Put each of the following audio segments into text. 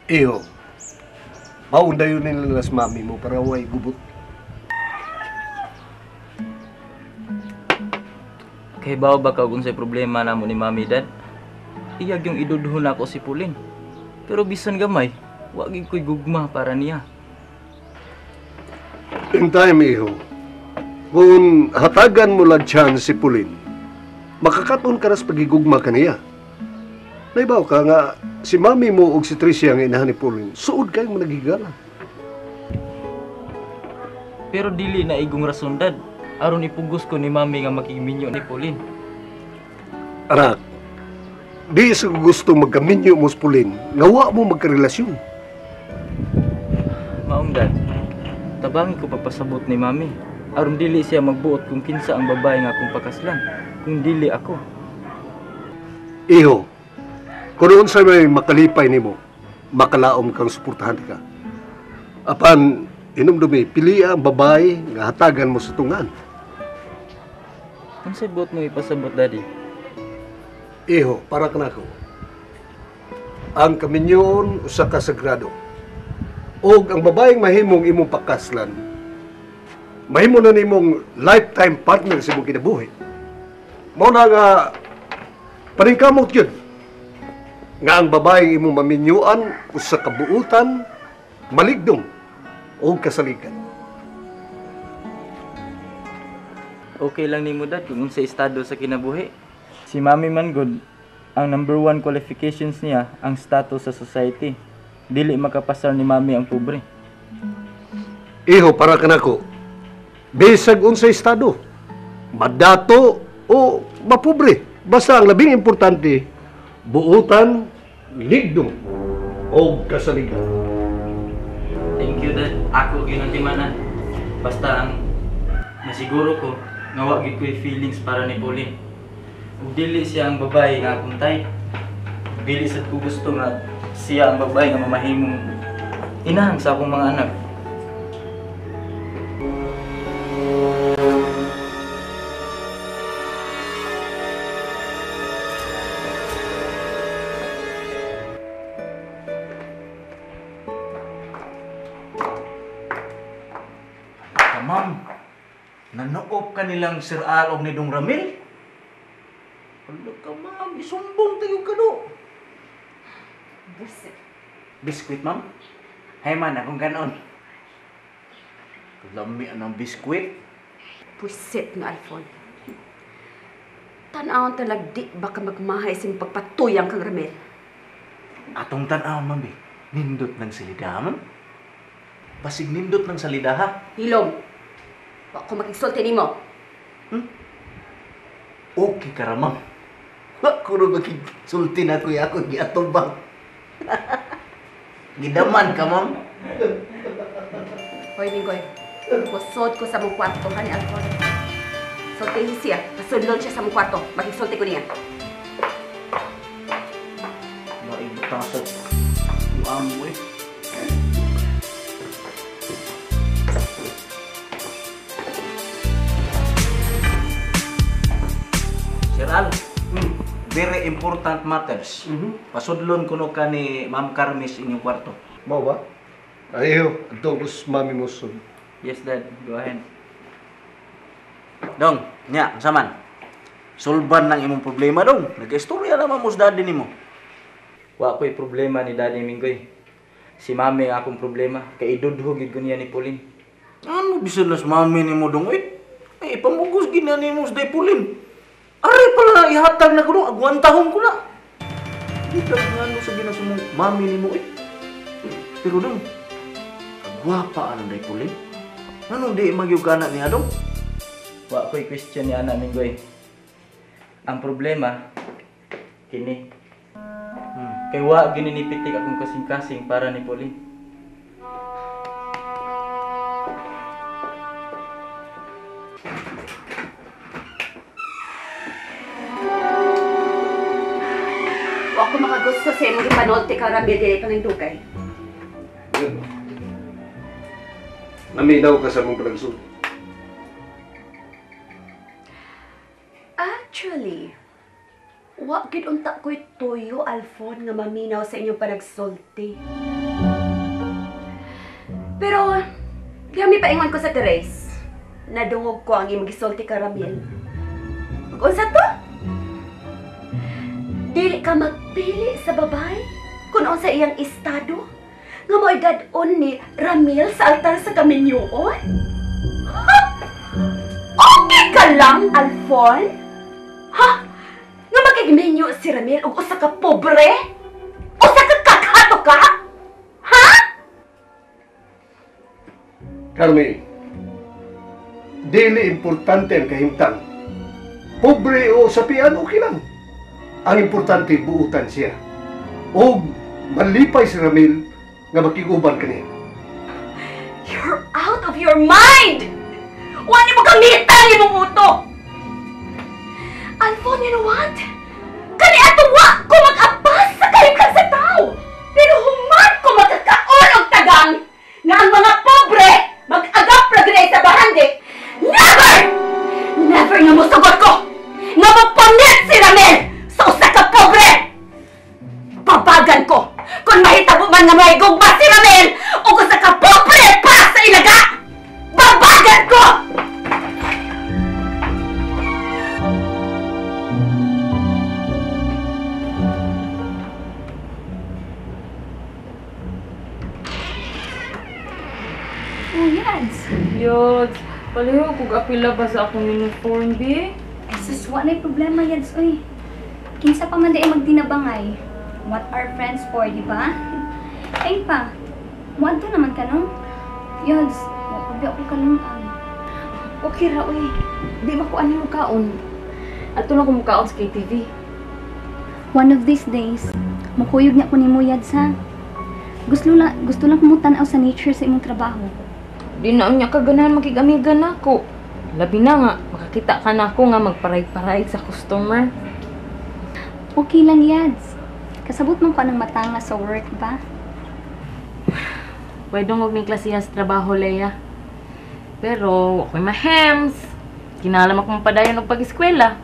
Iyo, maundayon nila sa mami mo para way gubot. Kay bawo ba ka kung say problema na mo ni mami, Dad? Iyag yung idudhon ako si Pauline. Pero bisan gamay, wa gid ko'y gugma para niya. In time, iho, kung hatagan mo lang chance si Pauline, makakaton ka ras pagigugma ka niya. Naibaw ka nga, si mami mo og si Tricia ang inahan ni Pauline, suod kayong managigala. Pero dili na igong rason, Dad. Aron ipugos ko ni mami nga makiminyo ni Pauline. Anak, di sa gusto magkaminyo mo sa Pauline, nga wa mo magkarelasyon. Maong, Dad, tabangi ko pagpasabot ni mami. Aron dili siya magbuot kung kinsa ang babae nga akong pakaslan, kung dili ako. Iho, kung unsay may makalipay nimo, makalaom kang suportahan ka. Apan, hinumdumi, pili ang babae nga hatagan mo sa tungan. Unsay buot mo ipasabot, Daddy? Iho, para kanako. Ang kaminyoon usa ka sagrado. Og ang babaeng mahimong imong pakaslan, mahimo na nimong lifetime partner sa imong kinabuhi. Mao na nga paningkamot gyud nga ang babaeng imong maminyuan usa ka buutan, maligdong og kasaligan. Okay lang nimo, Dad, kung unsa estado sa kinabuhi. Si mami man gud, ang number 1 qualifications niya ang status sa society. Dili makapasar ni mami ang pobre. Iho, para kanako. Bisag unsa estado, madato o mapobre, basta ang labing importante, buutan, ligdong o kasaligan. Thank you, Dad. Ako ginantimanan. Basta ang nasiguro ko nga wa gid ko'y feelings para ni Pauline. Ug dili siya ang babae nga akong type. Dili sad ko gusto nga siya ang babae nga mamahimong inahan sa akong mga anak. Ma'am, nanoop ka nilang Sir Al og ni Dong Ramil? Hala ka, ma'am, isumbong tayo ka do. Buset. Biskuit, ma'am? Hay man, akong ganon. Lami ang biskuit. Buset nga, Alfon. Tan-awon talag di baka magmahay sing pagpatuyang kang Ramil. Atong tan-awon, ma'am, eh. Nindot ng salida, ma'am. Basig nindot ng salida, ha? Hilom. Wa ko makigsulti nimo. Okay ka ra, ma'am. Wa ko ro makigsulti na kuya ako giatubang. Gidaman ka, ma'am. Hoy, Minggoy. Kusod ko sa mong kwarto, ha, ni Alfon. Sultihin siya. Pasudlon siya sa mong kwarto. Makigsulti ko niya. Maibutang sa amo, eh. Sir Al, very important matters. Pasudlon kuno ka ni Ma'am Carmes inyong kwarto. Mao ba? Ayo, adto ko sa mami mo sud. Yes, Dad. Go ahead. Dong, nya, unsa man? Solban ng imong problema, dong. Nag-istorya naman mo sa daddy nimo. Wa ko'y problema ni Daddy Minggoy. Si mami ang akong problema. Kay idudho gid ko niya ni Pauline. Ano bisan na sa mami nimo, dong? Eh, ay, ipamugos gid na nimo sa day Pauline. Aray pala, ihatag na ko dong. Agwantahon ko na. Di ka nga ano sa ginasumong mami nimo, eh. Pero dong, agwapa anong day Pauline? Anong di magyugana niya, dong? Wa ko'y question ni Ana Minggoy. Ang problema, kini. Kay wa gininipitik akong kasing-kasing para ni Pauline. Wa ko makagusto sa imong gipanulti ka Ramil dili pa ng dugay. Naminaw ka sa mong panagsulti. Actually, Wa gid unta ko'y tuyo, Alfon, nga maminaw sa inyong panagsulti. Pero, gami paingon ko sa Therese. Nadungog ko ang imong gisulti ka, Ramil. Unsa to? Dili ka magpili sa babae kung unsa iyang estado nga mo'y dad-on ni Ramil sa altar sa kaminyoon? Ha? Okay ka lang, Alfon? Ha? Nga makigminyo si Ramil og usa ka pobre? Usa ka kakhato ka? Ha? Carmi, dili importante ang kahimtang. Pobre o sapian, okay lang. Ang importante, buutan siya. O malipay si Ramil nga makiguban kaniya. You're out of your mind! Wala mo gamitan imong utok! Alfon, you know what? Kani atuwa ko mag-apas sa kahimtang sa tao! Pero human ko magkakaon og tagang nga ang mga pobre mag-agap ra gid sa bahandi. Never! Never nga mosugot ko nga mopanit si Ramil sa usa ka pobre! Babagan ko kung mahitabo man nga mahigugma si Ramil o usa ka pobre pa sa ilaga! Babagan ko! Oh, Yads. Yads, paliho kog apila ba sa akong uniform, bi? Ay, sus, wa na'y problema, Yads, uy. Kinsa pa man di ay magdinabangay. What are friends for, di ba? Ay pa, muadto naman ka, no? Yads, wa pa ba ako kalungan. Okay ra, uy. Di makuan ni mukaon. Ato na ko mukaon sa KTV. One of these days, mukuyog niya ko ni mo, Yads, ha? Gusto lang kumutan-aw sa nature sa imong trabaho. Di na niya kaganahan makigamigan nako. Labi na nga, makakita ka na ako nga magparay-paray sa customer. Okay lang, Yads. Kasabot man ko ng matanga sa work ba? Pwede og ning klasihan sa trabaho, Leia. Pero, ako'y mahems. Kinalam akong padayon og pag-eskwela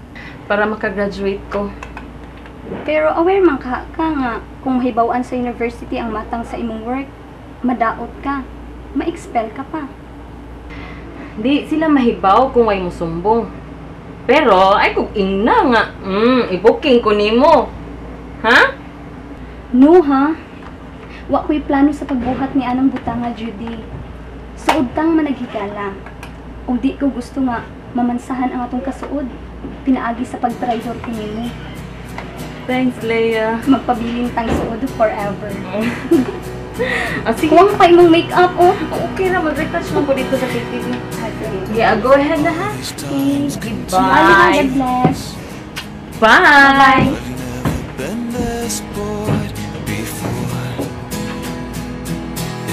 para makagraduate ko. Pero aware man ka nga kung mahibaw-an sa university ang matang sa imong work, madaot ka, ma-expel ka pa. Di sila mahibaw kung way musumbong. Pero ay kung ingna nga, i-booking ko nimo. Ha? No ha. Wa ko'y plano sa pagbuhat ni anang butanga, Judy. Suod tang managhigala. Ug di ko gusto nga mamansahan ang atong kasuod. Pinaagi sa pagtraidor ko nimo. Thanks, Leia. Magpabilin tang suod forever. Sige. Kuwang pa imong make-up, oh. Okay na, mag-retouch mo ko dito sa KTV. Yeah, go ahead na, ha? Okay. Bye. God bless. Bye. Bye.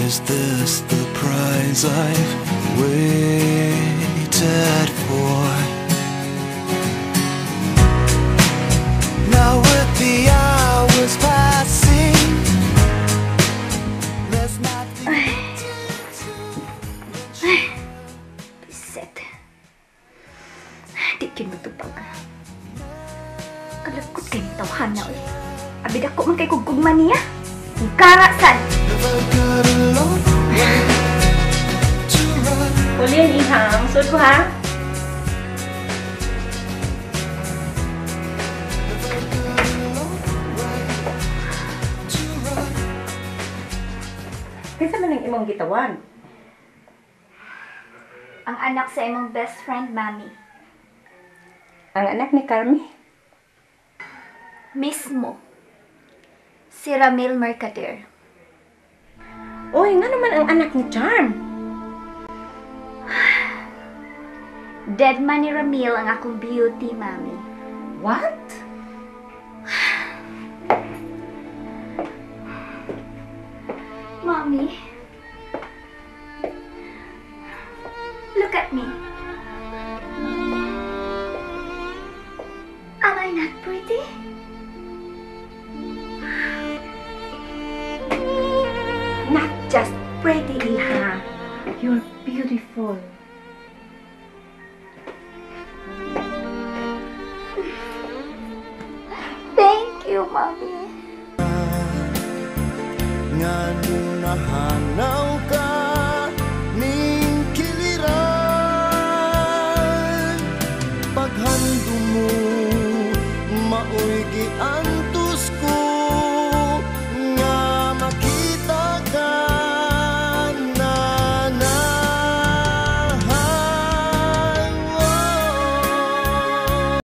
Is this the prize I've waited for? Now with the hours passing, let's not Ay. Ay. Bisit. Di kin matupag. Kalagkot kayong tawhana, uy. Abid ako man kay kugkugma niya. Karasan! Uli ang ihang. Sud ko, ha? Kinsa man ang imong gitawan? Ang anak sa imong best friend, Mami. Ang anak ni Carmi? Mismo. Si Ramil Mercader. Uy, nga naman ang anak ni Charm? Dead man ni Ramil ang akong beauty, Mami. What? Mommy, look at me. Am I not pretty? Not just pretty, Iha. You're beautiful. you, Mami. Nga nung nahanaw ka.